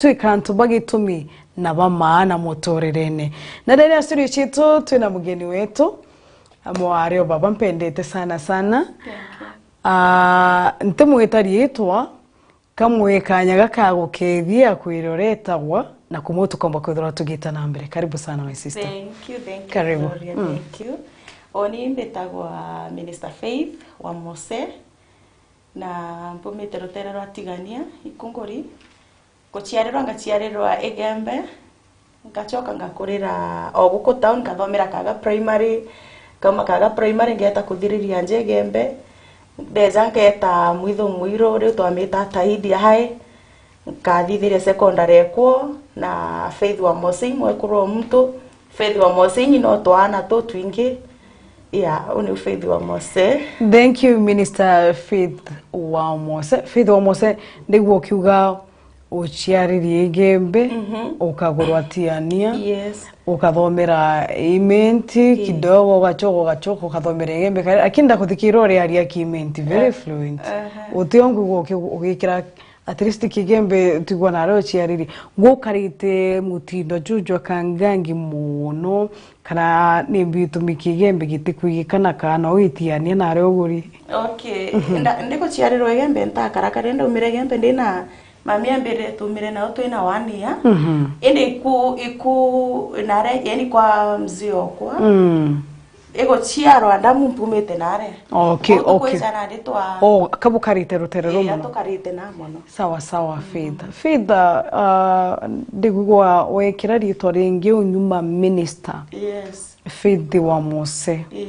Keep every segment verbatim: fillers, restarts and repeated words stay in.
twika antu ba gitumi na ba maana muturirene. Na riria studio citu twina mugeni wetu, amwe ario baba mpendete sana sana. Thank you. Ah, ntimwita riitwa, kamwe kanya gaka gagukethia kwira uretagwa, na kumwe tukomba kwithirwa tugita na mbere. Karibu sana, my sister. Thank you, thank you, Karibu. Gloria, Mm. Thank you. Oni mbitagwa Minister Faith wa Mose, na mpumite rutere rwa Tigania, Ikunguri. Guciarirwa, ngaciarirwa Igembe, ngacoka ngakurira o guku town, ngathomera Kaga Primary, nkauma Kaga Primary ngeeta kuthiriria nja Igembe, ndeeja ngeeta Mwithu Mwiru, riu twamita Taidi High, nkathithiria secondary ekwo na Faith wa Mosei, mwekuru o muntu, Faith wa Mosei, nyina o twaana tutwingi. Ya, uu niu Faith wa Mose. Thank you, Minister Faith wa Mose. Faith wa Mose, ndigua ukiuga uciaririe Igembe, Mhm. ukagurwa Tiania, Yes. ukathomera Imenti, Yes. kidogo, ugacoka, ugacoka, ukathomera Igembe. Kare-, lakini ndakuthikira uriaria Kiimenti, very Eh, fluent. Aha. Uti o nguga uki-, ugikira At least Kigembe twigua nario uciariri. Ngukarite mutindo juju jwa Kangangi mono, kana ni mbitumi Kigembe gitikwigikana kana witiania nario uguri? Okay. Mhm. Nda-, ndiguciarirwa Igembe ntakara kare ndaumire Igembe ndina mami ambirire tumire nao twina one year. Mhm. Indi iku, iku nare, yani kwa mzee okwa. Mm. Iguciarwa ndamu mpumite nare. Okay, Muntu okay. Kwija nandi twa Oh, kabukarite rutere Ii, rumono. Atukarite na mono. Sawa sawa, Faith. Faith, uh, ndigwigua wekira ritwa ringi unyuma minister. Yes. Faith wa Mose. Ii.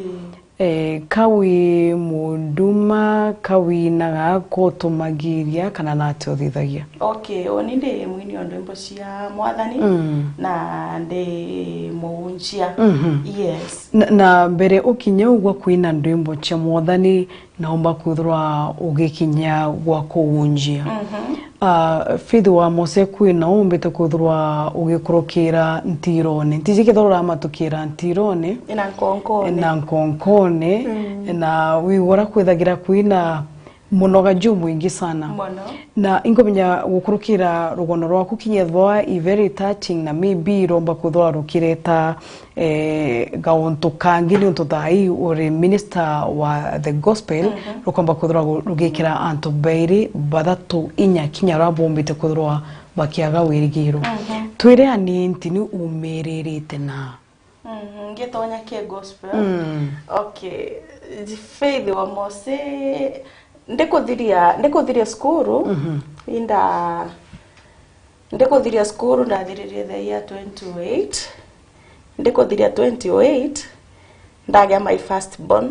Eh, kawi munduma, kawi na gako tumagiria kana nati uthithagia? Okay, oni ndi mwini o ndwimbo cia Mwathani Mm. na ndi muunjia. Mhm. Yes. Na, na mbere ukinye ugwa kwina ndwimbo cia Mwathani, naomba kwithirwa ugikinya gwa kuunjia. Mhm. Ah, Faith wa Mose kwina umbite kwithirwa ugikurukira ntirone. Ntiji kethirwa uramatukira ntirone. Na nkonkone. Na nkonkone. Mm. Na wigura kwithagira kwina munoga jumwingi sana. Mono. Na inkumenya gukurukira rugono rwaku kinya ethwa i very touching na maybe iromba kwithirwa rukireta, eh, gauntu kangi niuntu thaa ii uri minister wa the gospel, Mhm. rukomba kwithirwa ru-, rugikira antu bairi, bathatu, inya kinya uria bombite kwithirwa bakiaga wirigiro. Mhm. Twire ani ntini umiririte na Mhm, ngitonya ki gospel. Mm. Okay. Faith wa Mose, ndikuthiria, ndikuthiria cukuru, Mhm. inda, ndikuthiria cukuru ndathiririe the year twenty oh eight. Ndikuthiria twenty oh eight, ndagia my first born.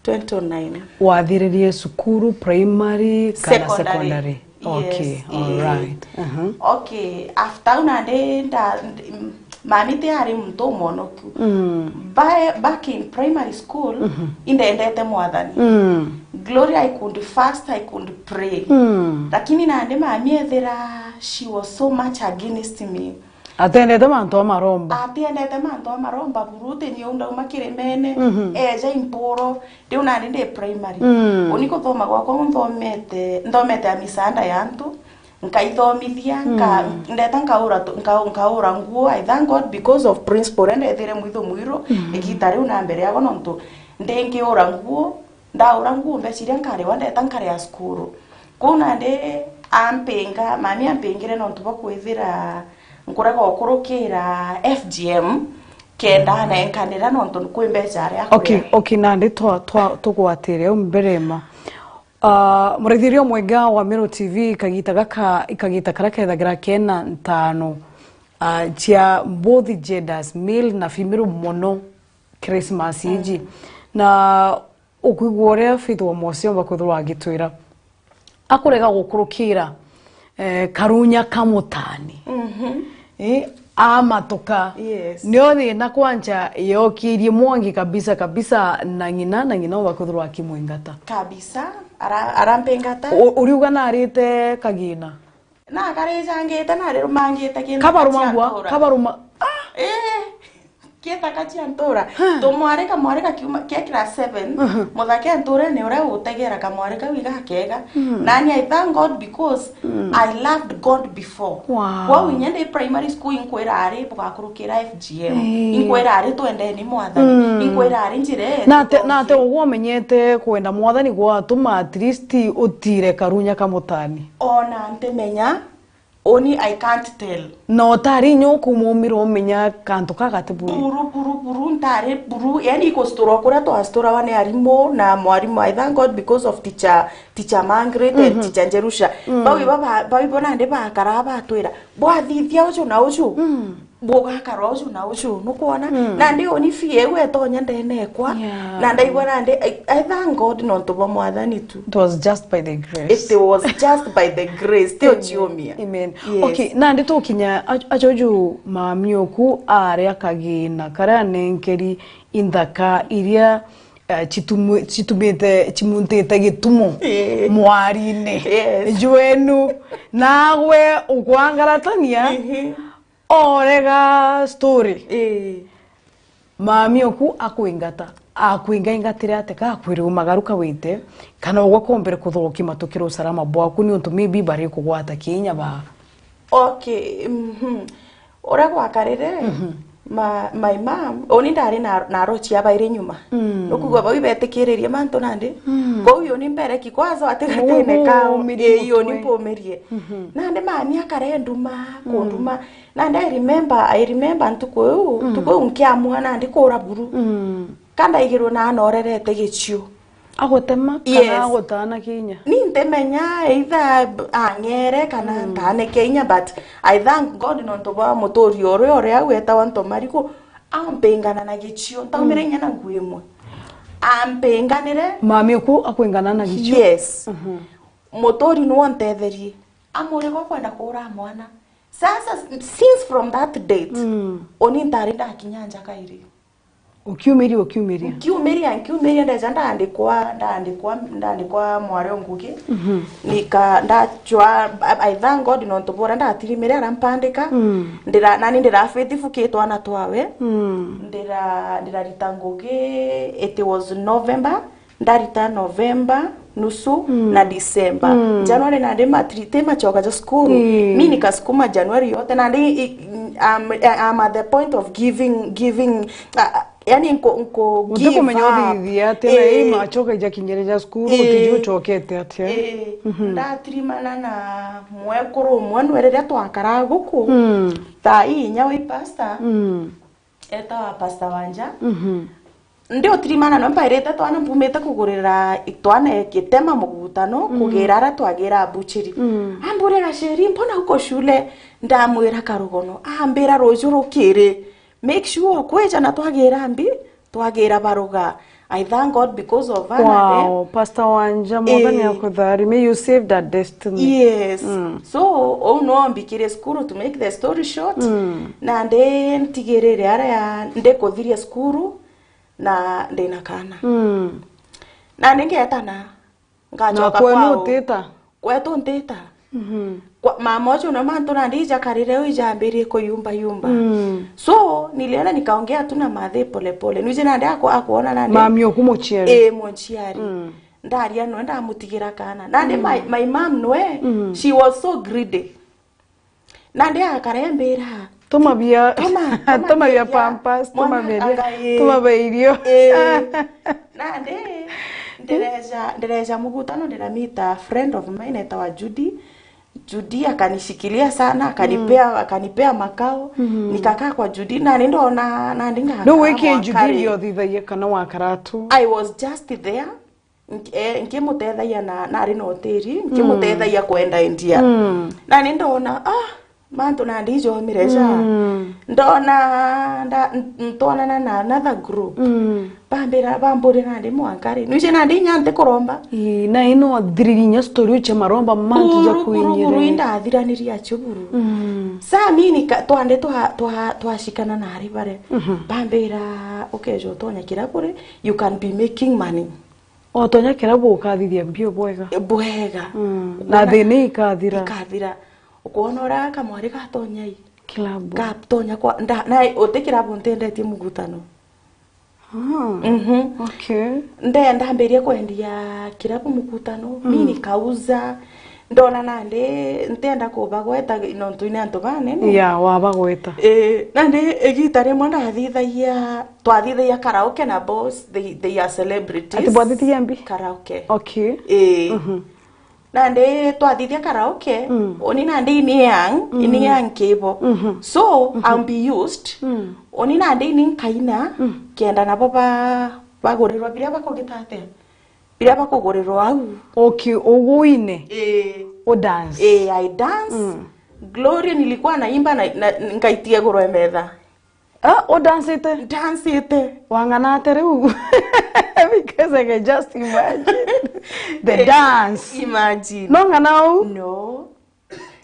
Twenty oh nine. Wathiririe cukuru, primary kana Secondary. Secondary? Okay, yes, all ii. Right. Aha. Okay, after au nandi nda-, nd-, m-, mami ti ari muntu umwonoku. Mm. By, back in primary school, Mhm. indendete Mwathani. Mm. Glory, I could fast, I could pray. Mm. Lakini nandi mami ethira she was so much against me. Atendete mantu a maromba. Atiendete mantu a maromba, buru ti niu ndauma kirimene, Mhm. eja impuro, riu nandi ndi primary. Mm. Uni kuthoma gwakwa nthomete, nthomete ya misaanda ya antu, nkaithomithia, nka-, Mm. ndeta nkaura tu-, nka-, nkaura nguo. I thank God because of principal uria ndethire Mwithu Mwiru, Mm. igita riu na mbere yagwa nontu ndingiura nguo, ndaura nguo mbeciria nkariwa ndeta nkaria cukuru. Kuu nandi ampinga, mami ampingire nontu bwa kwithira nkurega ukurukira F G M, kenda anenkanira nontu kwi mbeca aria Okay, akuria. Okay, nandi twa, twa, tugwatire au mbere ma. Ah, murithirio mwega wa Meru T V, ikagita gaka, ikagita karia kethagira kena ntano, ah, cia both genders, male na female mono Christmas iji. Mm. Na ukwigua uria Faith wa Mose omba kwithirwa agitwira. Akurega gukurukira, eh, karunya ka mutani. Mhm. Eh, amatuka. Yes. Nio thina kwanja yokirie Mwangi kabisa kabisa na ng'ina, na ng'ina ugakuthirwa akimwingata. Kabisa, ara-, arampingata. U-, uriuga narite kagina. Na karijangite, na rirumangite kintu. Kabarumangwa, kabaruma-, ah! Eh. Kithaka cia ntura. Tumwari kamwari gakiuma ke class seven, muthake nturene uria utegera kamwari kau igakega. Nani, I thank God because I loved God before. Wow. Kwou inya ndi primary school inkwira ari bugakurukira F G M. Inkwira ari twendeni mwathani. Inkwira ari njira ii. Nate, nate ugwo umenyete kwenda mwathani gwatuma at least utire karunya ka mutani? Ona ntimenya, uni I can't tell. Na utari inya ukumumira umenya kantu ka gati buru. Buru, buru, buru, ntari buru. Yani ikusturwa kuria twasturawa ni arimu na mwarimu. I thank God because of teacher, teacher Margaret and teacher Jerusha. Bau ibo ba-, bau ibo nandi bakara batwira, bwathithia uju na uju. Bugakara uju na uju, nukwona? Nandi uni fee iu etonya ndenekwa. Yeah. Na ndaigua nandi, I, I thank God nontu bwa mwathani tu. It was just by the grace. It was just by the grace, ti uchiumia. Amen. Yes. Okay, nandi tukinya a-, ajoju mami oku aria kagina karia nenkeri inthaka iria, eh, chitumu-, chitumite, chimuntite gitumo mwarine jwenu. Nagwe ukwangaratania, orega story. Ii. Mami oku akwingata, akwingaingatire atia ka akwire umagaruka wite, kana ugwe kombere kuthokia matukira usalama bwaku niuntu maybe bari kugwata kinya ba? Okay, mhm. Uria gwakarire, ma-, my mom, uni ndari na, na arochi abairi nyuma. Nukwigua bau ibetikiririe mantu nandi. Kwou iyo ni mbere kikwazo ati gatene kao. Ii, iyo ni mpumirie. Nandi mami akare nduma, kunduma. Nandi I remember, I remember ntuku iu, ntuku iu nkiamua nandi kura buru. Ka ndaigirwe na anorerete gichiu. Agutema kana agutana kinya? Ni ntimenya either ang'ere kana ntane kinya, but I thank God nontu bwa muturia uria, uria wetawa Ntomariku, ampingana na gichiu. Ntaumire inya na nguu imwe. Ampinganire. Mami oku akwingana na gichiu? Yes. Muturi niwe untetherie. Amuri gukwenda kuura mwana. Sasa, since from that date, uni ntari ndakinya nja kairi. Ukiumiria, ukiumiria. Nkiumiria, nkiumiria, ndeja ndandikwa, ndandikwa, ndandikwa mwari o ngugi. Nika-, ndachwa, I, I thank God nontu bora ndatirimire arampandika. Ndira-, nani ndira faithful ki twana twawe. Ndira-, ndirarita ngugi, it was November. Ndarita November nusu na December. January nandi matri-, ti machoka ja cukuru. Mi nikasukuma January yote, nandi i-, I'm, I'm at the point of giving, giving, uh, yani nko, nko give up. Utikumenya uthithia atia na i machoka ijakinyire ja cukuru, utiji uchokete atia? Ndatirimana na mwekuru umwe nwe riria twakaraa guku. Thaa ii inya wi pastor. Etawa Pastor Wanja. Ndi utirimana no mpairite twana mpumite kugurira twana gitema mugutano kugira ara twagira buchiri. Ambure, "Gacheri, mbona uko shule?" Ndamwira, "Karugono." Ambira, "Ruju rukiri. Make sure ukwija na twagira mbi, twagira baruga." I thank God because of her. Wow, Pastor Wanja, Mwathani akutharime, you saved a destiny. Yes. So, ou no mbikire cukuru, to make the story short. Na ndi ntigirire aria ndi kuthiria cukuru, na ndi na kana. Na ningetana, ngachoka kwao. Na kwenu utita? Kwetu ntita. Kwa, mama ucio na mantu nandi ijakarire u ijambirie kuyumba yumba. So, nilienda nikaongea tu na mathe pole pole. Nuje nandi ako-, akuona nandi. Mami oku muchiari? Ii, muchiari. Ndaria nwe ndamutigira kana. Nandi my, my mom nwe, she was so greedy. Nandi akare mbira, "Tuma bia, tuma, tuma bia pampers, tuma bia, tuma bia irio." Nandi ndireja, ndireja mugutano, ndiramita friend of mine etawa Judy. Judy akanishikilia sana, akanipea, akanipea makao. Nikakaa kwa Judy, nandi ndona, nandi ngakaa. No wiki Judy ndio thithagia kana wakara tu? I was just there. Nk-, eh, nkimutethagia na, nari na utiri, nkimutethagia kwenda endia. Nani ndona, ah, mantu nandi ijomire ja. Ndona, nda-, n-, ntwanana na another group. Bambira, bamburi nandi mwanka ri. Nuje nandi inya nti kuromba. Ii, na ino thiriri inya story uche maromba mantu ja kuru, kuru, kuru, kuinyire. Indathiranirie achu buru. Sa mini ka-, twande twa, twa, twashikana nari bare. Bambira, ukeja utonya kirabu ri, you can be making money. Otonya kirabu ukathithia mbio bwega. Bwega. Na thina ikathira. Ikathira. Ukwona uria kamwari gatonya i. Kilabu. Nkatonya kwa, nda-, na uti kilabu ntendetie mugutano. Ah, mhm. Okay. Nde-, ndambirie kwendia kilabu mugutano, mm, mi nikauza, ndona nandi ntienda kubagweta nontu ni antu banene. Ya, wabagweta. Eh, nandi igita rimwe ndathithagia, twathithagia karaoke na boss, they, they are celebrities. Ati bwathithagia mbi? Karaoke. Okay. Eh. Mhm. Nandi twathithia karaoke, mm, uni nandi ini young, mm, ini young kibo. Mhm. So, mhm, I'll be used. Mm. Uni nandi ini nkaina, mm, kenda nabo ba-, bagurirwa biria bakugita atia? Biria bakugurirwa au. Okay, uguine? Ii. U dance? Ii, I dance. Mm. Gloria nilikuwa naimba na, na, nkaitia iguru ya metha. Ah, udancite? Ndancite. Wang'ana ate riu? Because I can just imagine the, eh, dance. Imagine. No ng'ana uu? No.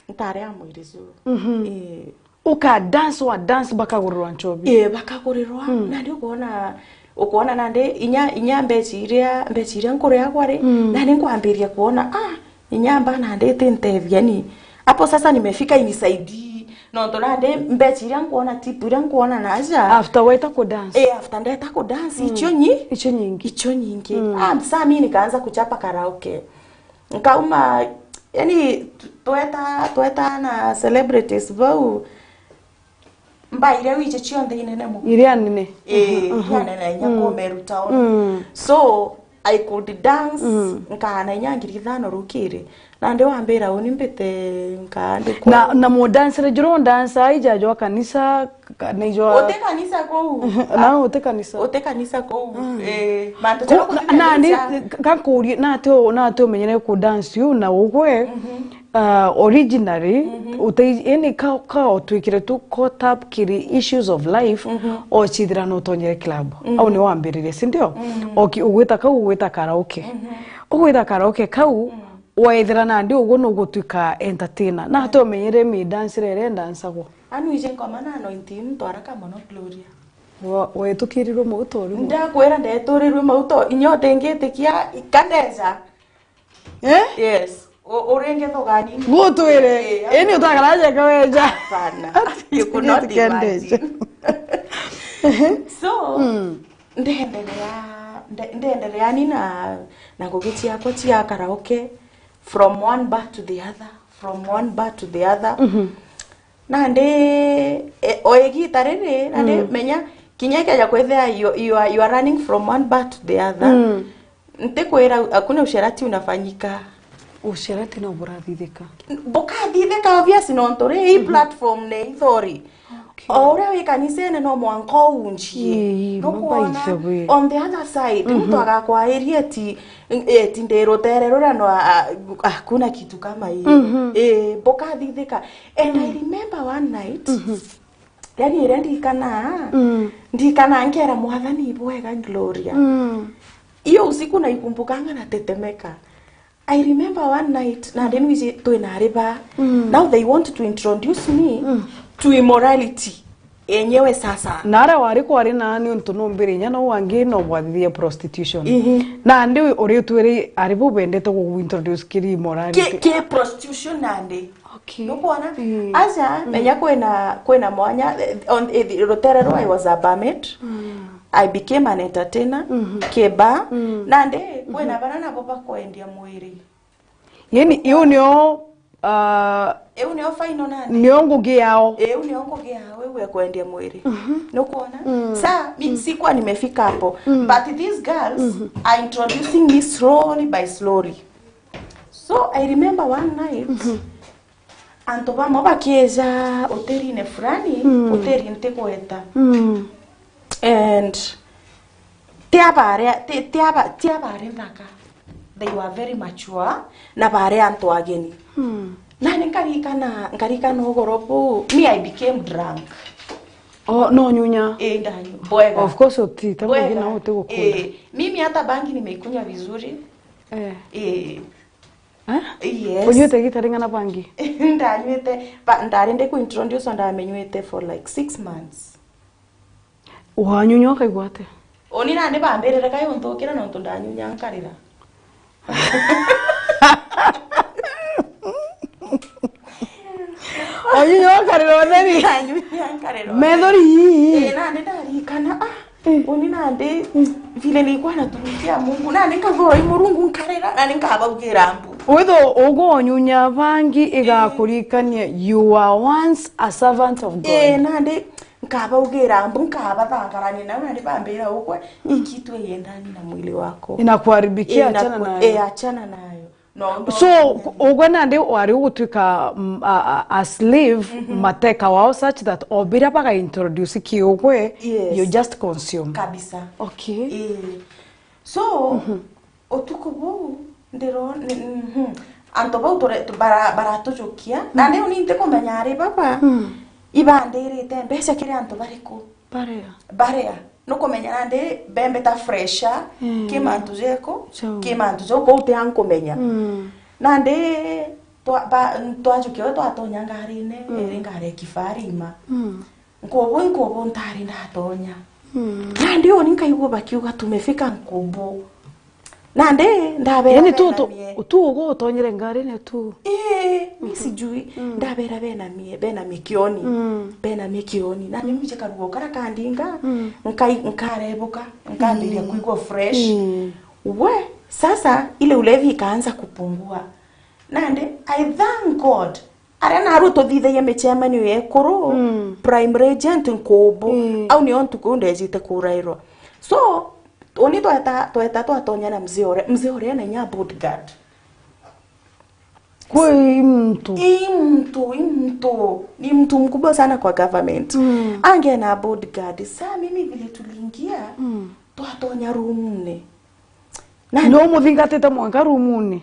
Ntari a mwiri juu. Mhm. Eh. Uka dance, wa dance bakagurirwa nchobi? Eh, bakagurirwa. Mm. Nandi ukoona, ukoona nandi inya, inya mbechi iria, mbechi iria nkureagwa ri, mm, nandi nkwambiria kuona, ah, inya mba nandi ti ntethia ni. Hapo sasa nimefika inisaidii. Nontu nandi mbechi iria nkwona, tip iria nkwona naja. After weta ku dance? Eh, after ndeta ku dance, mm, icho nyi-, icho nyingi. Icho nyingi. Mm. Ah, saa mi nikaanza kuchapa karaoke. Nkauma, yani, t-, tweta, tweta na celebrities bau. Mbaire wije cionthe inene mu. Iria nene. Eh, mhm, iria nene inya, mm, Komeru town. Mm. So, I could dance, mm, nkaana inya ngiri ithano rukiri. Nandi wambira uni mbite nkaandikwa. Na, na mudancire juru ndansa ija jwa kanisa, ka-, na ijwa. Uti kanisa kuu. Na uti kanisa. Uti kanisa kuu. Mm. Eh, mantu. Ko-, jaria kuthitha nandi, kanisa. Ka-, kankurie, nati u-, nati umenyere ku dance uu na ugwe, mhm, ah, originally, mhm, uti-, yani ka, ka utwikire tu caught up kiri issues of life, mhm, ochithira no utonyere club. Mhm. Au ni wambiririe, si ndio? Mhm. Oki-, ugwita kau, ugwita karaoke. Mhm. Ugwita karaoke kau, mm, weethira nandi uguo nugutwika entertainer. Na ati umenyere mi dance iria iria ndansagwa. Anu ije ngoma na anointing ntwaraka mono Gloria. Wa-, wetukirirwe mauto uriu? Ndakwira ndeturirwe mauto, inya utingitikia, kandeja. Eh? Yes. U-, uringe thugani. Gutwire. Eh, ini utakaraje kaweja. Hapana. You could not imagine. So, mm, ndeendelea, nde-, ndeendelea ni na, na ngugi ciakwa cia karaoke, from one bar to the other, from one bar to the other. Mhm. Nandi, e, o igita riri, nandi, mm, menya, kinya ikeja kwithia you, you are, you are running from one bar to the other. Mm. Ntikwira hakuna usherati unafanyika. Usherati no burathithika. Bukathithika, obvious, nontu ri, hii, mhm, platform ni ithori. Okay. O uria wi kanisene no mwanka uunjie. Ii, nukwona, by the way, on the other side, mhm, muntu agakwairia eti, eti ndi rutere ruria no, a-, a-, hakuna kitu kama hiyo. Mhm. Ii, bukathithika. And I, mm, remember one night, mhm, yani iria ndikana, mm, ndikana nkera Mwathani bwega Gloria. Mm. Hiyo usiku naikumbukanga natetemeka. I remember one night, nandi nwiji twina ari ba. Mm. Now they want to introduce me, mm, to immorality enyewe sasa. Na aria wari kwari na niuntu numbire inya no wangi no bwathithia prostitution. Ihi. Nandi uri utwire ari bu bendete guguintroduce kiri immorality. Ki, ki prostitution nandi. Okay. Nukwona? Mm. Aja, mm, menya kwina, kwina mwanya, eh, on, eh, rutere rwa I was a barmaid. Mm. I became an entertainer, mhm, ki bar. Mm. Nandi, kwina, mhm, bara nabo bakwendia mwiri. Yani, iu nio, ah, iu nio final nandi. Nio ngugi yao. Iu nio ngugi yao, iu ya kwendia mwiri. Mhm. Nukwona? Mm. Sa, mi, mm, sikuwa nimefika hapo. Mm. But these girls, mhm, are introducing me slowly by slowly. So, I remember one night, mhm, antu bamwe bakieja hotelini fulani, mm, hoteli ntigweta. Mm. And ti abare, ti, ti aba, ti abare nthaka. They were very mature, na bare antu ageni. Mm. Nani nkarikana, nkarikana ugoro buu, me, I became drunk. Oh, no nyunya? Eh, ndanyua. Bwega. Of course, uti, ta bwega. Mugina uti gukunda. Eh, mimi hata bangi nimeikunywa vizuri. Eh. Eh. Eh? Yes. Unyuite gita ring'ana bangi? Ndanywite, ba-, ndari ndi ku introduce ndamenywite for like six months. Wanyunywa ukaigua atia? Uni nandi bambirire kai unthukira nontu ndanyunya nkarira. Onyunya ukarira utheri. Nanyunya nkarira utheri. Methori. Eh, nandi ndarikana, ah, uni nandi, vile nilikuwa natumikia Mungu, nandi nkathura i Murungu nkarira, nandi nkabaugira mbu. Witho ugu onyunya bangi igakurikania, you are once a servant of God. Eh, nandi nkabaugira mbu, nkabathangarania nao, nandi bambira ugwe, hii kitu haiendani na mwili wako. Inakuharibikia, achana nayo. Eh, achana nayo. No, no, so, no. Ugwe nandi wari ugutwika, mm, a, a, a slave, mateka wao, such that o biria baga introduce kiugwe, yes, you just consume. Kabisa. Okay. Eh. So, utuku buu, ndiro-, ni-, mhm. Antu bau ture-, tu-, bara-, baratujukia. Nandi uni ntikumenya ari baba, ibandirite mbeca kiri antu bariku? Barea. Barea. Nukumenya nandi bembeta fresher, ki mantu jeku, ki mantu jau, kou ti ankumenya. Nandi twa-, ba-, twajukia we twatonya ngarine, eri ngari ya kifari ima. Nkubu, nkubu ntari ndatonya. Nandi uni nkaigua bakiuga, "Tumefika nkubu." Nandi ndabera, yani, tu, tu, benamie. Tu ugu utonyere ngarine tu. Ii, mi sijui. Ndabera benamie, benamie kioni. Benamie kioni. Nandi mwije karugo kara kandinga, nkai-, nkarebuka, nkambiria kuigua fresh. We, sasa ile ulevi ikaanza kupungua. Nandi, I thank God. Aria naarua tuthithagia micemanio ya ekuru, Prime Regent nkubu. Au nio ntuku ndejite kurairwa. So, uni tweta, tweta twatonya na mzee uria, mzee uria ena inya bodyguard. Kwi muntu. I muntu, i muntu. Ni mtu mkubwa sana kwa government. Ange na bodyguard. Sa mimi vile tuliingia, twatonya room-ni. Na no muthingatite mwanka room-ni.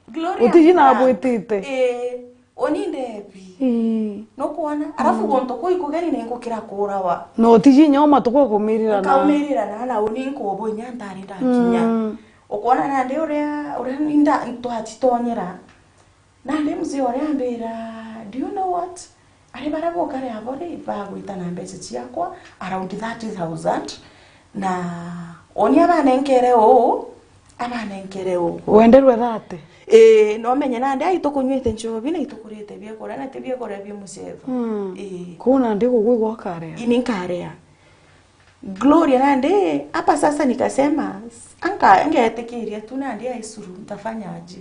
Gloria. Utiji na abwitite. Eh, uni ndebi. Ii. Nukwona? Arafu guntu kuu ikugeni ni ngukira kurawa. No utiji nyoma tukukumirira na. Nkaumirira na, na uni nkubu inya ntari ndakinya. Ukwona nandi uria, uria ninda twatitonyera. Nandi mzee uria ambira, "Do you know what? Ari baria bukare abo ri, bagwita na mbeca ciakwa, around thirty thousand, na oni abanenkere uu, abanenkere uu." Wenderwe thirty? Ii, no menye nandi ai tukunywite nchobi, na itukurite biakuria, na ti biakuria bia mucetho. Ii. Kuu nandi gugwigwa ukarea? Ini nkaria. Gloria nandi, hapa sasa nikasema, anka-, ngetikiria tu nandi aisuru, ntafanya aje?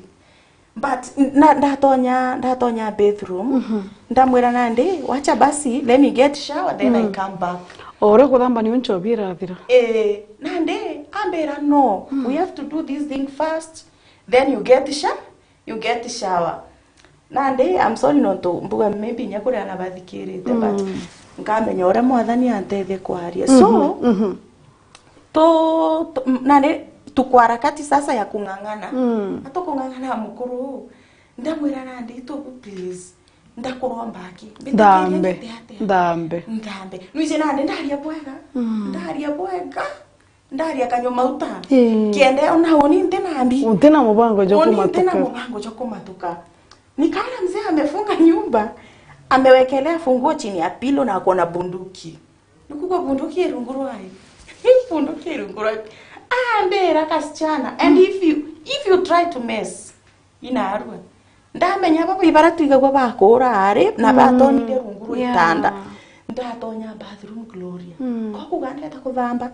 But na, ndatonya, ndatonya bathroom, ndamwira nandi, "Wacha basi, let me get shower, then I come back." O uria kuthamba niu nchobi irathira. Eh, nandi, ambira, "No, we have to do this thing first, then you get sha-, you get shower." Nandi, I'm sorry nontu mbuga maybe inya kuri ana bathikirite, but nkamenya uria Mwathani antethia kwaria. So, tu, tu, nani, tuko harakati sasa ya kung'ang'ana. Atukung'ang'ana mukuru uu. Ndamwira nandi, "Itubu, please. Ndakuromba aki. Mbitikiria. Nthambe. Nthambe. Nthambe." Nwiji nandi ndaria bwega. Ndaria bwega. Ndaria kanyua mauta. Ii. Kiende ona uni nti na mbi. Uti na mubango jwa kumatuka. Uni nti na mubango jwa kumatuka. Nikaona mzee amefunga nyumba. Amewekelea funguo chini ya pilo na ako na bunduki. Nikuga bunduki irungu rwai. Bunduki irungu rwai. Ambira kasichana, "And if you, if you try to mess, inarua." Ndamenya baba ibara twigagwa bakura ari, na batonire rungu rwa itanda. Ndatonya bathroom Gloria. Kokuga ndeta kuthamba.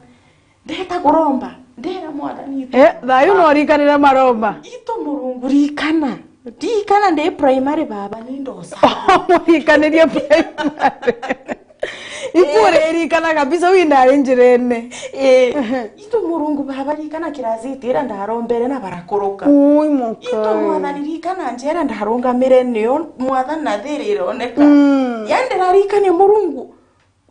Ndeta kuromba. Ndera Mwathani itu. Eh, thayu no rikanira maromba. Itu Murungu rikana. Rikana ndi primary baba ni ndosa. Murikanirie primary. Ikure irikana kabisa, wi ndari njirene. Eh, itu Murungu baba rikana kirasi itira ndarombere na barakuruka. Ui, mukai. Itu Mwathani rikana njera ndarungamire nio Mwathani na thiri ironeka. Mm. Yani ndirarikania Murungu.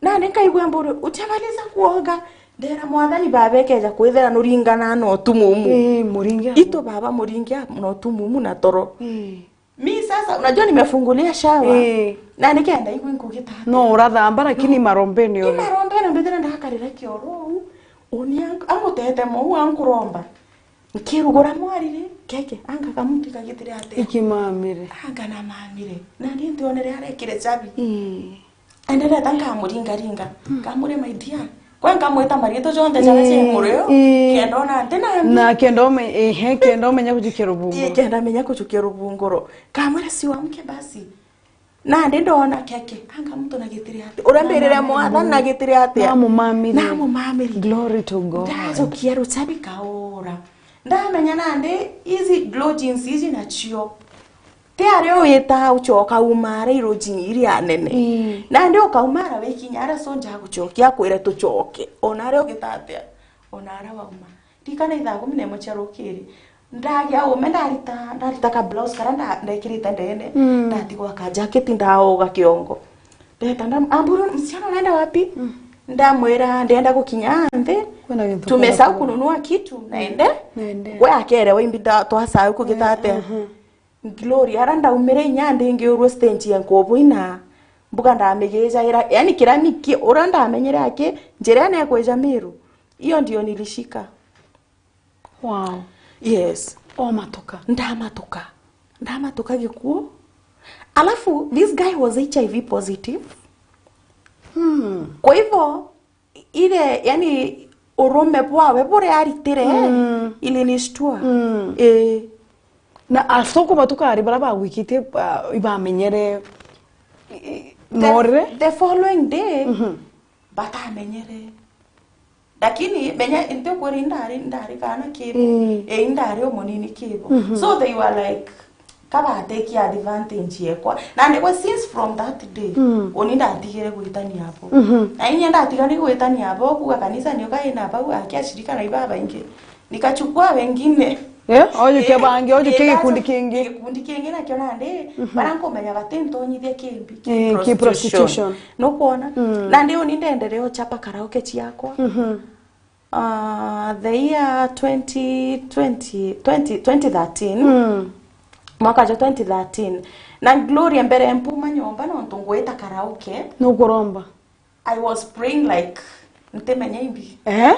Nani nkaigua mburu, "Ujamaliza kuoga?" Ndera Mwathani baba ekeja kwithira nuringana na utumumu. Eh, muringia. Itu baba muringia na utumumu na toro. Eh. Mi sasa, unajua nimefungulia shower. Eh. Na nikenda igwe nkugita atia? No, urathamba, lakini marombene uri. Ni marombene mbithira ndakarira kioro uu. Uni ang-, angutete mou ankuromba. Nkirugura mwariri, keke, anga kamuti kagitire atia? Ikimamire. Anga na mamire. Na ni ntionere arekire chabi. Ii. Endereta nkamuringaringa. Mm. Nkamwira, "My dear." Kwa nkamwita maritu jonthe jaria cia murio, ii, kenda ona nti na mbi. Na kenda ume-, ehe, kenda umenya kujukia rubunguro. Ii, kenda menya kujukia rubunguro. Nkamwira, "Si uamke basi." Nandi ndona keke, anga muntu na gitire atia? Uria mbirire Mwathani na gitire atia? Namumamiri. Namumamiri. Glory to God. Ndajokia ruchabi kaura. Ndamenya nandi izi glow jeans ici nacio. Ti aria uita ucoka umara iroji iria nene. Mm. Nandi ukaumara wikinya ara so njagucokia akwire tucoke. Ona aria ugitatia, ona ara wauma. Ndikana ithaa kumi na imwe cia rukiri. Ndagia ume ndarita, ndarita ka blouse kara nda-, ndekirite ndene. Mm. Ndatigwa ka jacket ndaoga kiongo. Ndeta nda, "Amburu, msichana unaenda wapi?" Mm. Ndamwira, "Ndienda gukinya nthi. Kwina gintu tumesahau kununua kitu, naende." Naende. We akerewa imbi nda-, twasahau kugita atia. Mhm. Glory, ara ndaumire inya ndingiurwe stage ya nkubuina. Mbuga ndamigijaira, yani kirami ki, uria ndamenyere aki, njira ene kwija Miru. Hiyo ndio nilishika. Wow. Yes. Omatuka. Ndamatuka. Ndamatuka gikuo. Alafu, this guy was H I V positive. Hmm. Kwa hivyo, ile, yani, urume bwawe buria aritire, mm, ilinishtua. Mm. Eh. Na asoku matuka ari bara bagwikitie, ah, ibamenyere, i-, i-, norire? The following day, mhm, batamenyere. Lakini menya, nti ukwira indari, indari kana kibo. Mm. Eh, indari umunini kibo. Mhm. So they were like, kabatekia advantage yekwa. Na ndigwa since from that day, mm, uni ndatigire gwitania abo. Mhm. Na inya ndatigani gwitania abo, kuga kanisa nio kaina bau, aki ashirika na ibabaingi. Nikachukua wengine. Eh, ojukia, eh, bangi, ojukia, eh, gikundi kingi. Gikundi kingi nakio nandi, mhm, bara nkumenya bati ntonyithia kimbi, ki, eh, ki prostitution. Prostitution. Nukwona? Mm. Nandi uni ndenderea uchapa karaoke ciakwa. Mhm. Uh, the year twenty twenty, twenty, twenty thirteen, mm, mwaka jwa twenty thirteen, na Gloria, mbere mpuma nyomba nontu ngwita karaoke. Nukuromba? I was praying like, ntimenya imbi. Eh?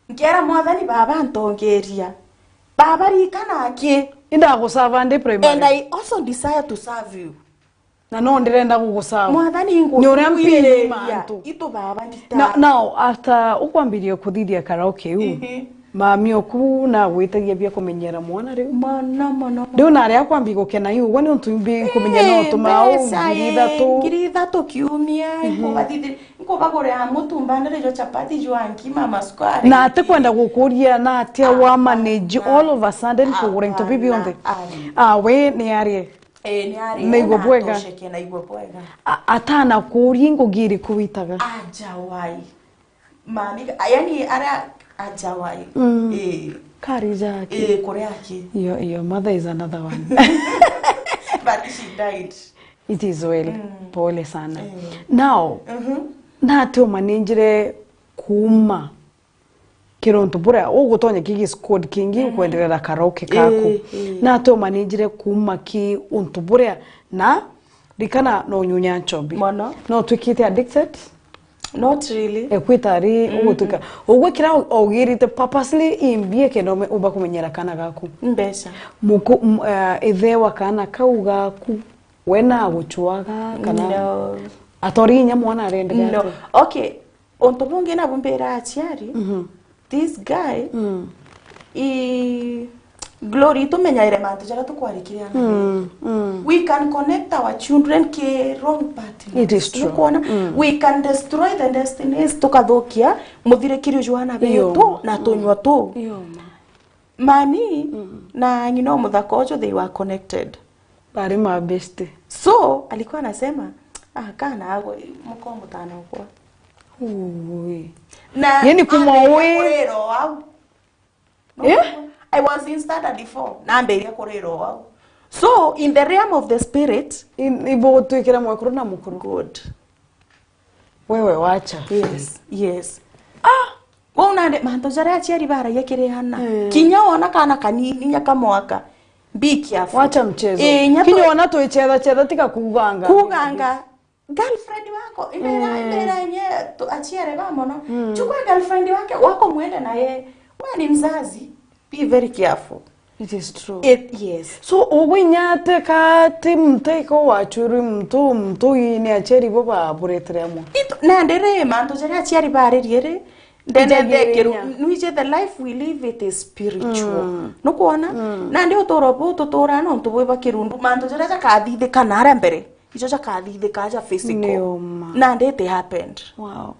Nkiera Mwathani, Baba, ntongeria. Baba, ririkana aki. Indagusava ndi primary. And I also desire to serve you. Na no ndirenda gugucagwa. Mwathani, ni uria mpiri mantu. Itu baba ndita. No, now, after ukwambirie kuthithia karaoke u, mhm, mami oku na gwitagia bia kumenyera mwana riu. Mono, mono, mono. Riu nari akwambia gukena iu, ugwe ni untu imbi kumenya no tuma u ngiri ithatu. Ngiri ithatu kiumia, mhm, nkubathithiri, nkubagurira mutumba ndiri jo chapati jwa nkima masukari. Na atikwenda gukuria na atia wa manage all of a sudden kugura into bibi onthe. Ah, we ni arie. Eh, ni ari. Naigua bwega. Natosheke, naigua bwega. A-, atana kuria ngugi iriku witaga? Ajawai. Mami, yani ara ajawai. Mm. Eh. Kari jake. Eh, kore aki. Iyo, iyo, mother is another one. But she died. It is well. Mm. Pole sana. Eh. Now, mhm, nati umanenjire kuuma kiri untu buria ugutonya kigi squad kingi, mm, ukwenderera karaoke kaku. Ii, ii. Natumanijire kuuma ki untu buria, na rikana no nyunya nchobi. Mono. No twikite addicted? Not really. Ekwita ari, mm, ugutwika. Ugwikira ugirite purposely imbie kenda ume-, umba kumenyera kana gaku. Mbeca. Muku-, m-, eh, ithe wa kana kau gaku, we naguchwaga kana? No. Atori inya mwana arendere? No. Atia? Okay. Untu bungi nabu mbira aciari, mhm, this guy, mm, i, Glory, itumenyaire mantu jaria tukwarikiriana. Mm, mm. We can connect our children ki wrong partners. It is true. Nukwona? Mm. We can destroy the destinies, tukathukia muthirikirio jwa ana betu na tunywa tu. Iyo ma. Mami, mm, na ng'ina o muthaka uju, they were connected. Bari mabeste. So, alikuwa anasema, "Ah, kana ago, muko mutana ukwa." Ui. Na yani kuma ambiriria ui kurira o au. No, eh? I was in standard four. Na ambiriria kurira o au. So, in the realm of the spirit, in, ibo twikira mwekuru na mukuru. Good. Wewe wacha. Yes, yes. Ah! Wau nandi mantu jaria aciari baragia kiri ana. Eh. Kinya wona kana kanini, inya ka mwaka. Be careful. Wacha mchezo. Eh, kinya wona twichetha chetha tiga kuganga. Kuganga. Girlfriend wako, imbira, mm, imbira enye tu-, aciari ba mono. Mm. Chukua girlfriend wake, wako mwende na yeye. Wewe ni mzazi. Be very careful. It is true. It, yes. So, ugwinyate ka ti mteko wachwirwi mtu, mtu ni aciari bo baburetere amwe? Itu, nandi ri, mantu jaria aciari baririe ri, ndene ndekiru, nwije the life we live, it is spiritual. Mm. Nukwona? Mm. Nandi uturo bu tutura nontu bwi ba kirundu, mantu jaria jakathithika naria mbere. ijo jakathithika aja physical. Ni uma. Nandi it happened. Wow.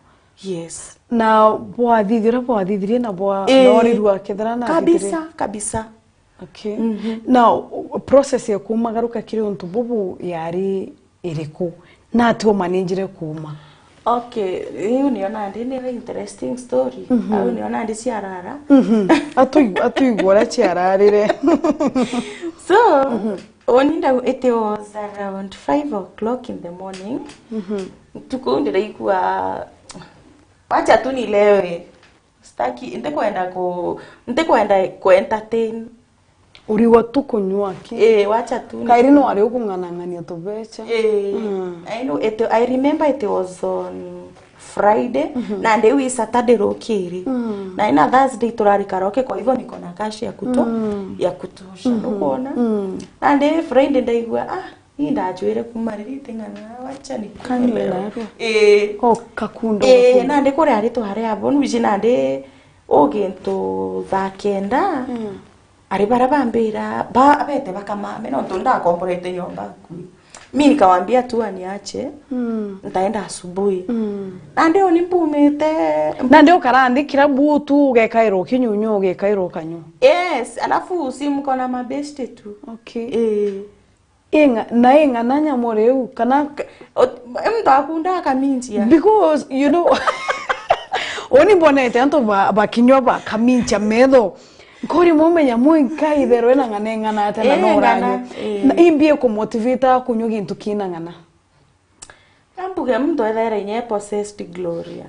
Yes. Na bwathithire, bwathithirie na bwa Eh, norirua kethira na kabisa, kabisa. Okay. Now, process ya kumagaruka kiri untu bubu yari iriku? Na ati umanijire kuma? Okay, riu nio nandi ni interesting story. Au nio nandi ciarara. Atuigua uria ciararire. So, oni ndau, it was around five o'clock in the morning. Tuku ndiraigua, wacha tu nilewe. Sitaki, ntikwenda ku, ntikwenda ku entertain. Urigwa tu kunyua ki? Eh, wacha tu ni- Kairi no ari ukung'anang'ania tubecha. Eh, I know it, I remember it was on Friday, na ndio wi Saturday rukiri. Na ina Thursday turari karaoke, kwa hivyo niko na cash ya kuto-, ya kutosha, nukwona? Na ndio Friday ndaigua, ah, ni ndajwire kuma riri ting'ana, wacha ni Kanywe narua. Eh, O kakundo. Eh, nandi kuria ari twari abo, nuiji nandi ugintu thaa kenda, ari bara bambira, ba, bete bakamame, nontu ndakomborete nyomba akui. Mi nikawambia tu aniache, ntaenda asubuhi. Nandi uni mbumite. Nandi ukara nthi kirabu tu, ugekairwo kinyunyu, ugekairwo kanyu. Yes, alafu si mko na mabeshte tu. Okay. Eh. Ing'a-, na ing'ana nyamu riu, kana Ot-, mtu akunda akaminjia. Because, you know, uni mbonete antu ba-, bakinywa bakamincha metho. Nkori mume nyamu inkaitherwe na ng'ana ing'ana ate na Eh, no ng'ana, uranywa. Eh. Na imbie kumotivate kunywa gintu kina ng'ana. Ambuge mtu ethaira inye possessed Gloria.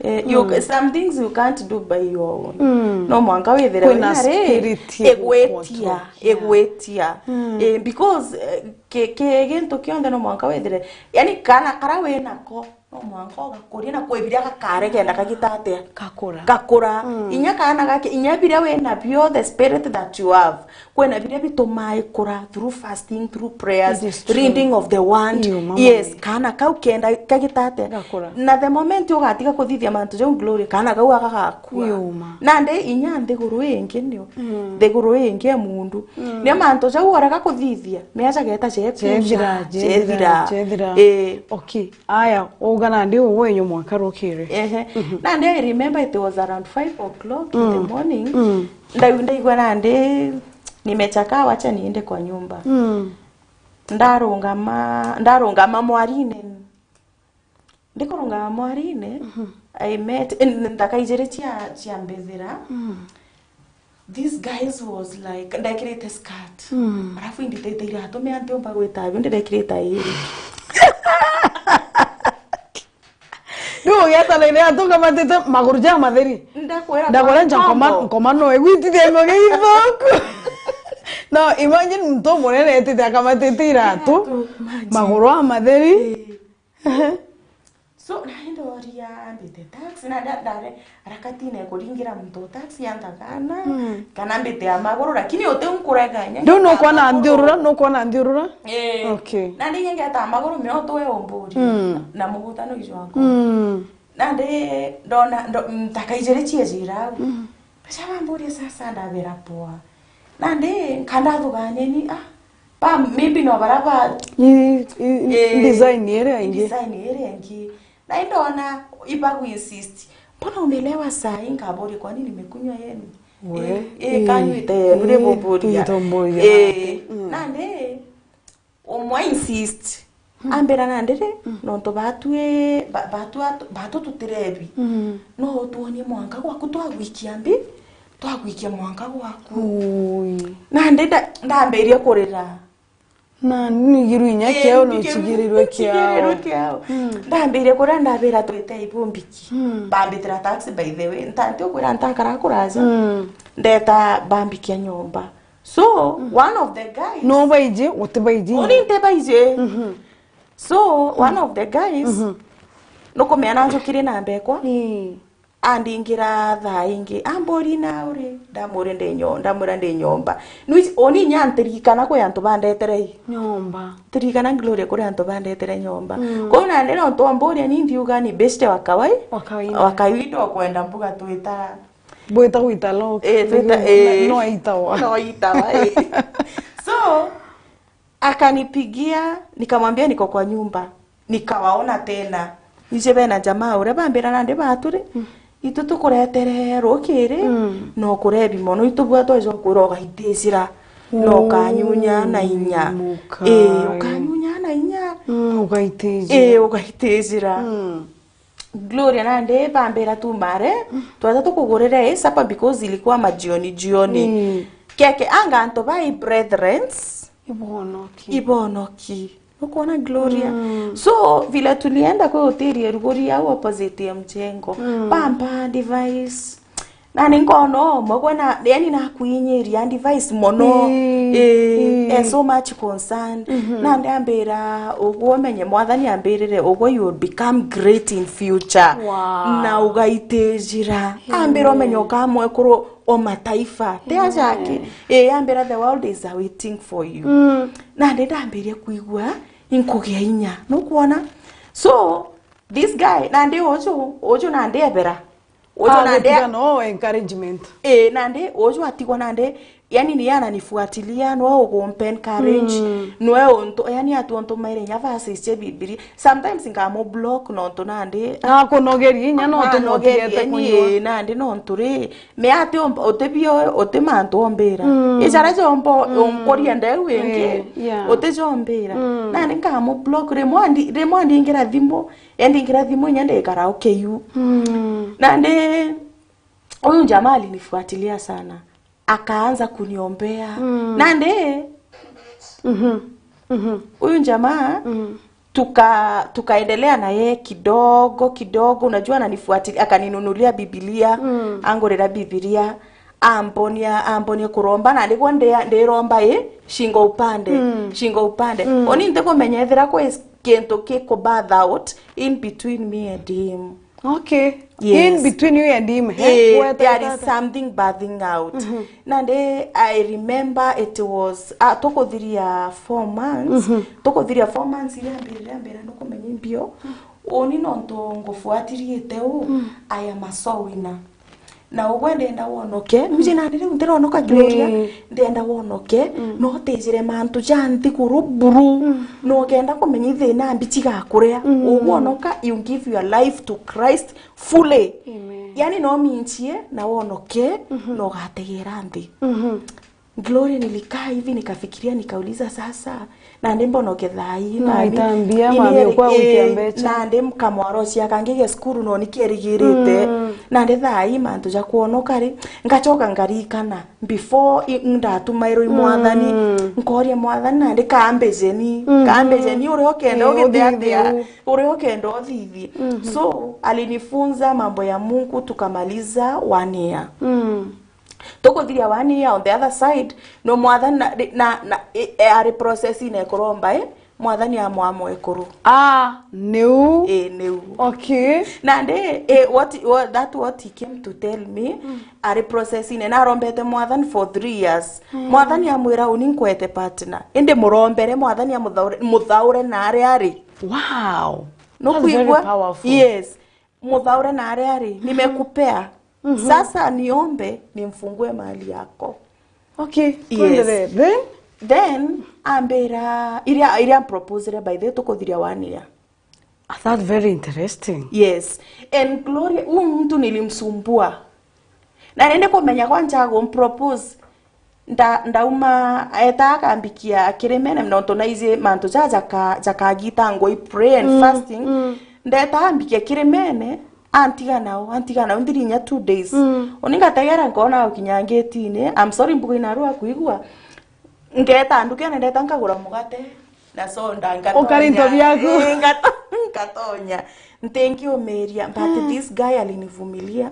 Eh, you, some things you can't do by your own. No mwanka withire Kwina wina ri, spirit ya igwitia, gucontrol. Igwitia. Eh, because, eh, ki, ki gintu kionthe no mwanka withire. Yani kana kara wina ko, no mwanka ugakuria na kwi biria gakare kenda kagita atia. Gakura. Gakura. Inya kana gake, inya biria wina bio, the spirit that you have. Kwina biria bitumaa ikura through fasting, through prayers, It is true. Reading of the word. Iyo, mama Yes, ni. Kana kau kenda kagita atia. Gakura. Na the moment ugatiga kuthithia mantu jau Glory, kana kau agagakua. Iyo, ma. Nandi inya nthiguru ingi nio. Nthiguru ingi ya mundu. Nio mantu jau urega kuthithia, miaca geta jeku. Jethira, jethira, jethira. Eh. Okay. Aya, uga nandi uwe wenyu mwanka rukiri. Ehe. Nandi I remember it was around five o'clock in the morning. Ndau ndaigua nandi nimechaka, wacha niende kwa nyumba. Ndarungama, ndarungama mwarine. Ndikurungama mwarine, I met, eh, nthaka ijiri cia, cia mbithira. This guys was like, ndekirite skirt. Alafu inditite iratu, me anti umba gwita abio ndirekirite iri. Riu ugieta na iratu kamatite maguru ja matheri. Ndakwira Ndagora nja nkoma, nkoma no igwitithia ngo githoku. No, imagine muntu munene etite akamatite iratu, Iratu, imagine. Maguru a matheri. So, naenda oria mbite taxi, na nda-, ndare harakati ne kuringira muntu taxi antakana, kana mbite ya maguru, lakini uti nkurega inya. Riu nukwona nthiurura, nukwona nthiurura? Eh. Okay. Na ndi ngeta maguru mioto we umburi. Na muguta no ijwako. Na ndi ndona, ndo, ntaka ijiri ciejira au. Basha bamburia sasa ndabera poa. Na ndi nkandathugania ni, ah, ba, maybe no bara ba I, i, i, Eh, design iria ingi. Design iria ingi. Na indona ibagu insist. Mbona umelewa saa hii? Nkaboria, kwa nini nimekunywa yenu? We. Eh, eh, kanyuite yenu, Eh, ribuburia. Ntomboria. Eh, nandi umwe insist. Ambira nandi ri, nontu batwi, ba-, batwi atu-, batu tutirebi. No tuonie mwanka gwaku twagwikia mbi, twagwikia mwanka gwaku. Ui. Nandi nda-, ndambirie kurira. Na nigirwe inya Eh, kiao, mbike-, nucigirirwe nchigirirwe kiao. Kiao. Ndambire kuria ndabira twite ibumbiki. Bambitira taxi by the way. Ntanti ukwira ntakara kuraja. Ndeta bambikia nyomba. So, one of the guys. No baiji, uti baiji. Oni nte baije. So, one of the guys. Nukumea na njukire na mbekwa. Ii. Andingira thaa ingi, amburi na uri, ndamuri ndi nyo-, ndamwira ndi nyomba. Nwi-, oni inya ntirikana kwi antu bandetere i. Nyomba. Ntirikana Gloria kuri antu bandetere nyomba. Kwou nandi nontu amburia ni ndiuga ni beshte wa kawai-, Wa kawaida. Wa kawaida ukwenda mbuga twita. Bwita gwita lock. Eh, twita, eh. No itawa. No itawa, eh. So, Akanipigia, nikamwambia niko kwa nyumba. Nikawaona tena. Ije bena jamaa uria bambira nandi baturi. Itu tukuretere rukiri, no kurebi mono. Itu bwa tweja kwira ugaitijira. No ukanyunya na inya. Ii, ukanyunya na inya. Mm, ugaitijira. Ii, ugaitijira. Gloria nandi bambira tu mare, tweta tukugurire ii supper because ilikuwa majioni jioni. Keke anga antu bai brethrens. Ibonoki. Ibonoki. Nukwona Gloria? So, vile tulienda kwi hoteli ya Rugori au opposite ya mjengo. Pampa device. Na ni nkona umwe gwe na, yani nakuinyiria device mono. Eh, eh, so much concern. Na ndiambira, uguo menye mwathani ambirire, uguo you will become great in future. Wow. Na ugaitijira. Ambira umenye ukamwekuru o mataifa. Te aja aki. Eh, ambira the world is waiting for you. Nandi ndambirie kwigua inkugia inya. Nukwona? So, this guy, nandi uju, uju nandi ebera. Uju nandi tiga no encouragement. Eh, nandi uju atigwa nandi, yani ni ananifuatilia, nwe ugumpe encourage, nwe untu, yani atu untu maire inya verses cia Bibilia. Sometimes ngamu block nontu nandi akunogeria inya nontu notigete kunyua. Eh, nandi nontu ri, me ati omba, uti bio, uti mantu ombira. Icara jomba unkuria ndeu ingi, uti jombira. Nandi ngamu block, rimwe andi-, rimwe andingira thimu, endingira thimu inya ndikara ukeiu. Nandi uyu jamaa alinifuatilia sana. Akaanza kuniombea. Nandi, uyu jamaa, tuka-, tukaendelea na yeye kidogo, kidogo. Unajua ananifuatilia, akaninunulia Bibilia, angurira Bibilia, ambonia, ambonia kuromba, na niguo ndi-, ndiromba i, shingo upande, shingo upande. Oni ntikumenya ethira kwi kintu kiku birth out in between me and him. Okay. Yes. In between you and him, eh? Eh, there is something birthing out. Nandi, I remember it was, ah, tukuthiria four months. Tukuthiria four months iria mbere, iria mbere nukumenya imbio. Uni nontu ngufuatiriite u, I am a soul winner. Na ugwe ndenda wonoke, nuje nandi riu ndironoka Gloria, ndenda wonoke, no utijire mantu ja nthiguru buru, no ukenda kumenya ithina mbi cigakuria. Ugwe onoka, you give your life to Christ fully. Amen. Yani no minchie na wonoke, na ugategera nthi. Gloria, nilikaa hivi nikafikiria, nikauliza, sasa, nandi mbonoke thaa ii, no mami, itambia, ini mami eri-, ukwa gwikia eh, mbecha. Nandi kamwaro cia kangi ge cukuru no nikierigirite. Nandi thaa ii mantu ja kwonoka ri, ngachoka ngarikana before i-, ndatumairwo i mwathani, nkoria mwathani nandi kambijeni, kambijeni uria ukenda, eh, ugite atia, uthithie u, uria ukenda uthithie. So alinifunza mambo ya Mungu, tukamaliza one year. Tukuthiria one year, on the other side, no mwathani na, na, na, e, e, ari process ine kuromba, eh? Mwathani amwamwe ekuru. Ah, niu. Eh, niu. Okay. Nandi, eh, what, what, that what he came to tell me, ari process ine, narombete mwathani for three years. Mwathani amwira, uni nkwete partner. Indi murombere, mwathani amuthaure, muthaure na aria ari. Wow. That's very powerful. Nukwigua? Yes. Muthaure na aria ari, nimekupea. Sasa niombe nimfungue mahali yako. Okay, yes. Tuendelee. Then? Then, ambira, iria, iria amproposire, by the way, tukuthiria one year. Ah, that's very interesting. Yes. And Gloria, huyu mtu nilimsumbua. Na nende kumenya kwanja agumpropose. Nda-, ndauma, eta akambikia kirimene, nontu naiji mantu ja jaka-, jakagita ngui prayer and fasting. Ndeta ambikia kirimene, antiga nao, antiga nao, nthiri inya two days. Uni ngategera nkona ukinya ngetine, I'm sorry, mbuga inarua kuigua. Ngeta ndukene, ndeta nkagura mugate na soda, ngatonya. Ukari into biaku. Eh, ngato-, ngatonya. Ntingiumiria, but this guy alinivumilia.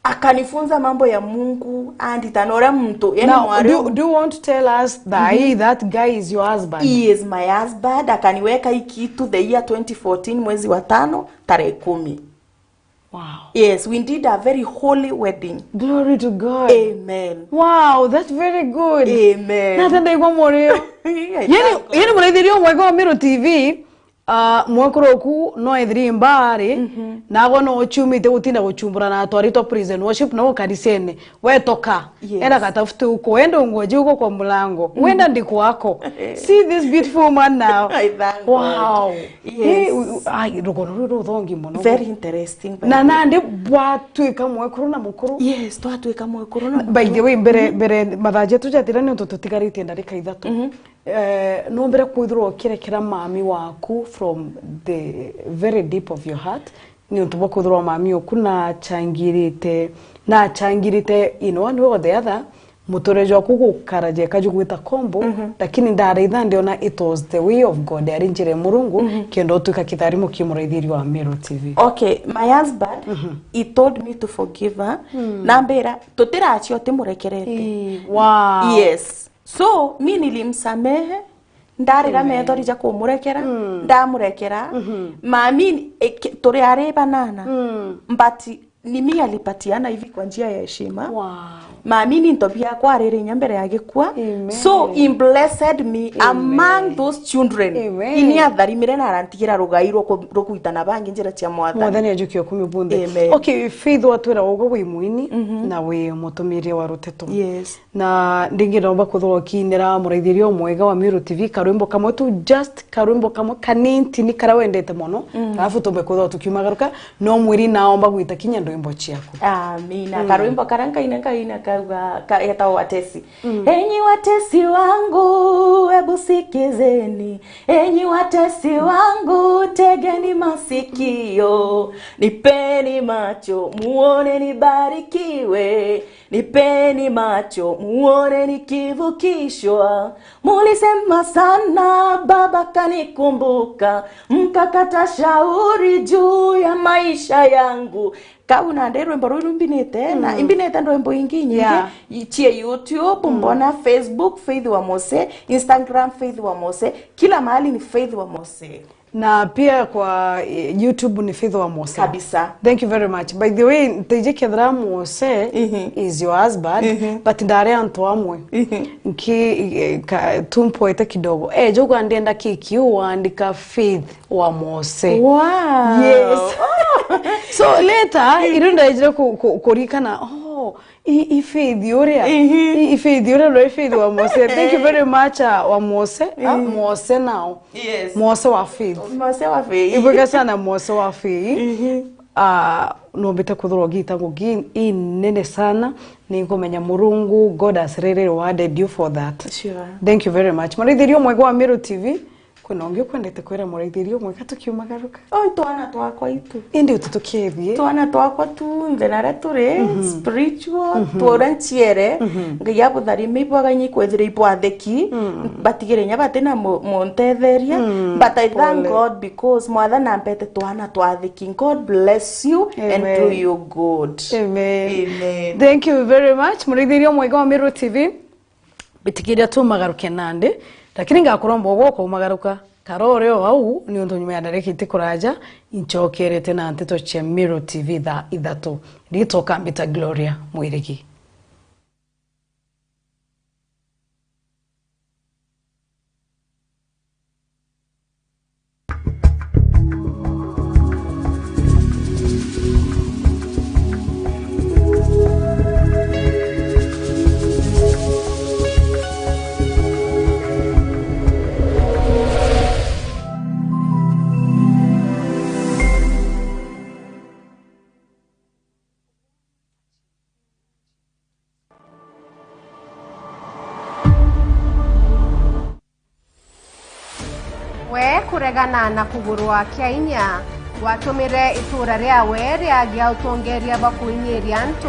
Akanifunza mambo ya Mungu, andita na uria muntu, yani. Now, mwari do, do you want to tell us that he, that guy is your husband? He is my husband. Akaniweka hii kitu the year twenty fourteen, mwezi wa tano, tarehe kumi. Wow. Yes, we did a very holy wedding. Glory to God. Amen. Wow, that's very good. Amen. Na tenda igwa murio. Yani, yani muraithirio mwega wa Miru T V, Ah, mwekuru oku no ethiri mbari, nagwe no uciumite gutinda guchumbura na atwaritwa praise and worship no ukarisene. We toka. Yes. Enda katafute uko. Enda ungoje uko kwa mlango. Wenda ndi kwako. See this beautiful man now. I thank God. Wow. Yes. Hey, u-, u-, ai, rugono ruru ruthongi muno. Very interesting, by Na the way. nandi bwatuika mwekuru na mukuru. Yes, twatuika mwekuru na By the mukuru. way, mbere, mbere mathaa jetu jathira ni untu tutigaritie ndarika ithatu. Eh, nombere kwithirwa ukirekera mami waku from the very deep of your heart, ni untu bwa kwithirwa mami oku nachangirite, nachangirite in one way or the other, muturire jwaku gukara jeka jugwita kombo, lakini ndaraitha ndiona it was the way of God, yari njira ya Murungu, kenda utuika kitharimo ki muraithiria wa Meru T V. Okay, my husband, he told me to forgive her. Nambira, tutiracia utimurekerete. Ii, wow. Yes. So, mi nilimsamehe, ndarira methori ja kumurekera, ndamurekera. Mami, e, ke-, turi ari banana. But ni mi alipatiana hivi kwa njia ya heshima. Wow. Mami ni into biakwa aririnya mbere ya gikua. Amen. So, he blessed me among those children. Amen. Ini atharimire na arantigira rugai rwo ku-, rwo kuitana bangi njira cia Mwathani. Mwathani ajukie ukumi bunthe. Amen. Okay, Faith watwira ugo wi mwini na wi mutumiria wa ruteto. Yes. Na ndingi nomba kwithirwa ukiinira muraithiria umwega wa Meru T V karwimbo kamwe tu, just karwimbo kamwe kanintini karia wendete mono, alafu tumbe kwithirwa tukiumagaruka, no mwiri naomba gwita kinya ndwimbo ciaku. Amina. Karwimbo karia nkaina, nkaina kauga, ka-, getagwa Watesi. Enyi watesi wangu, hebu sikizeni. Enyi watesi wangu, tegeni masikio. Nipeni macho, muone nibarikiwe. Nipeni macho, muone nikivukishwa. Mulisema sana, Baba kanikumbuka. Mkakata shauri juu ya maisha yangu. Kau nandi rwimbo ruu rumbinite, na imbinite ndwimbo ingi nyingi, yeah, i-, cie YouTube, mbona Facebook, Faith wa Mose, Instagram, Faith wa Mose, kila mahali ni Faith wa Mose. Na pia kwa, eh, YouTube ni Faith wa Mose. Kabisa. Thank you very much. By the way, nteije kethira Mose is your husband, but ndari antu amwe. Nki, eh, ka, tumpoete kidogo. Eh, jogu andienda kiki, uandika Faith wa Mose. Wow. Yes. So later, irio ndaijire ku-, ku-, kurikana, oh, i, i Faith uria. I, i Faith uria, no i Faith wa Mose. Thank you very much, uh, wa Mose. Uh, Mose now. Yes. Mose wa Faith. Mose wa Faith. Ibwega sana Mose wa Faith. Ah, nombite kuthurwa gita ngugi inene sana. Ningumenya Murungu, God has really rewarded you for that. Sure. Thank you very much. Muraithiria umwega wa Meru T V. Kwina ungi ukwendete kwira muraithiria umwe ka tukiumagaruka? Oi, twana twakwa itu. Indi utu tukethie. Twana twakwa tu, nthe naria turi, spiritual, tu uria nciere, Ngai abutharime ibwaga inya ikwethira ibwatheki, batigire inya batina mu-, muntetheria, but I thank God because Mwathani ampete twana twatheki. God bless you and do you good. Amen. Amen. Thank you very much. Muraithiria umwega wa Meru T V. Bitikiria tumagaruke nandi, lakini ngakuromba ugwe ukaumagaruka. Kara uri o au, ni untu nyuma ya ndarika itikuraja, inchokerete na nteto cia Meru T V thaa ithatu. Ritwa ukambita Gloria Mwirigi. We kuregana na kugurwa kia inya, watumire itura riawe riagia utongeria bwa kuinyiria antu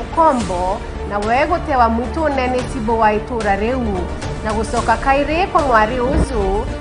ukombo, na we gutewa mwitune ni cibu wa itura riu, na gucoka kairi kwa mwari uju,